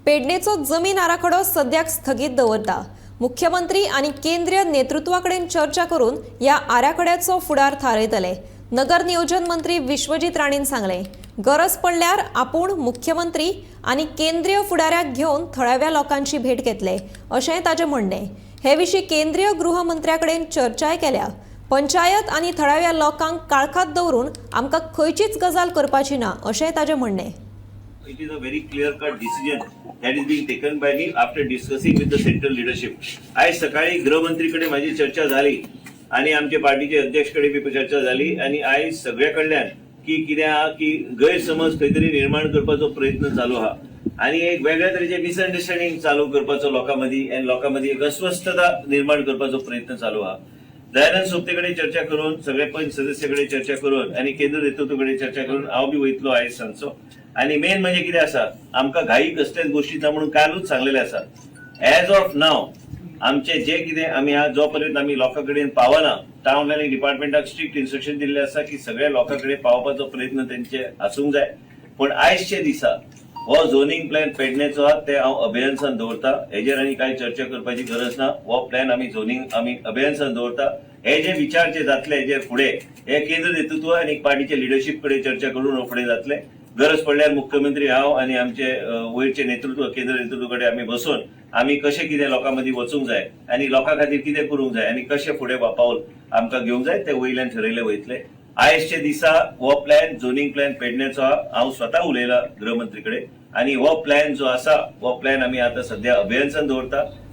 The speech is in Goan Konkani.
पेडणेचो जमीन आराखडो सद्याक स्थगीत दवरता. मुख्यमंत्री आनी केंद्रीय नेतृत्वा कडेन चर्चा करून ह्या आराखड्याचो फुडार थारयतले. नगर नियोजन मंत्री विश्वजीत राणेन सांगलें, गरज पडल्यार आपूण मुख्यमंत्री आनी केंद्रीय फुडाऱ्याक घेवन थळाव्या लोकांची भेट घेतले, अशेंय ताचें म्हणणें. हे विशीं केंद्रीय गृहमंत्र्या कडेन चर्चाय केल्या. पंचायत आनी थळाव्या लोकांक काळखांत दवरून आमकां खंयचीच गजाल करपाची ना, अशेंय ताचें म्हणणें. It is a very clear cut decision that is being taken by me after discussing with the central leadership. आयज सकाळी गृहमंत्री कडेन माझी चर्चा झाली आणि आमचे पार्टीचे अध्यक्ष कडेन बी चर्चा झाली आणि आयज सगळ्या कडल्यान की कितें आहा की गैरसमज खंय तरी निर्माण करपाचो प्रयत्न चालू आहा आणि एक वेगळ्या तरेचे मिसअंडरस्टँडिंग चालू करपाचो लोकां मदीं आनी लोकां मदीं एक अस्वस्थता निर्माण करपाचो प्रयत्न चालू आहा. दयानंद सोपते कडेन चर्चा करून, सगळे पंच सदस्य कडेन चर्चा करून आनी केंद्र नेतृत्व कडेन चर्चा करून हांव बी वयतलो आयज सांजचो. आनी मेन म्हणजे कितें आसा, आमकां घाई कसल्याच गोश्टी ना म्हणून कालूच सांगलेलें आसा. एज ऑफ नाव आमचे जे कितें आमी आज जो पर्यंत आमी लोकां कडेन पावना, टावन प्लॅनिंग डिपार्टमेंटाक स्ट्रिक्ट इन्स्ट्रक्शन दिल्लें आसा की सगळ्या लोकां कडेन पावपाचो प्रयत्न तेंचे आसूंक जाय. पूण आयजच्या दिसा हो झोनिंग प्लॅन पेडणेचो आहा ते हांव अबेयन्सान दवरता. हेजेर आनी कांय चर्चा करपाची गरज ना. हो प्लॅन आमी झोनिंग आमी अबेयन्सान दवरता. हे जे विचार जे जातले हेजेर फुडें, हे केंद्र नेतृत्व आनी पार्टीचे लिडरशीप कडेन चर्चा करून फुडें जातले. गरज पडल्यार मुख्यमंत्री, हांव आनी आमचे वयरचे नेतृत्व, केंद्र नेतृत्व कडेन आमी बसून आमी कशें कितें लोकां मदीं वचूंक जाय आनी लोकां खातीर कितें करूंक जाय आनी कशें फुडें पावल आमकां घेवंक जाय ते वयल्यान ठरयले वयतले. आयजच्या दिसा हो प्लॅन, झोनिंग प्लॅन पेडण्याचो आहा, हांव स्वता उलयला गृहमंत्री कडेन आनी हो प्लॅन जो आसा, हो प्लॅन आमी आतां सध्या अबेयन्सान दवरता.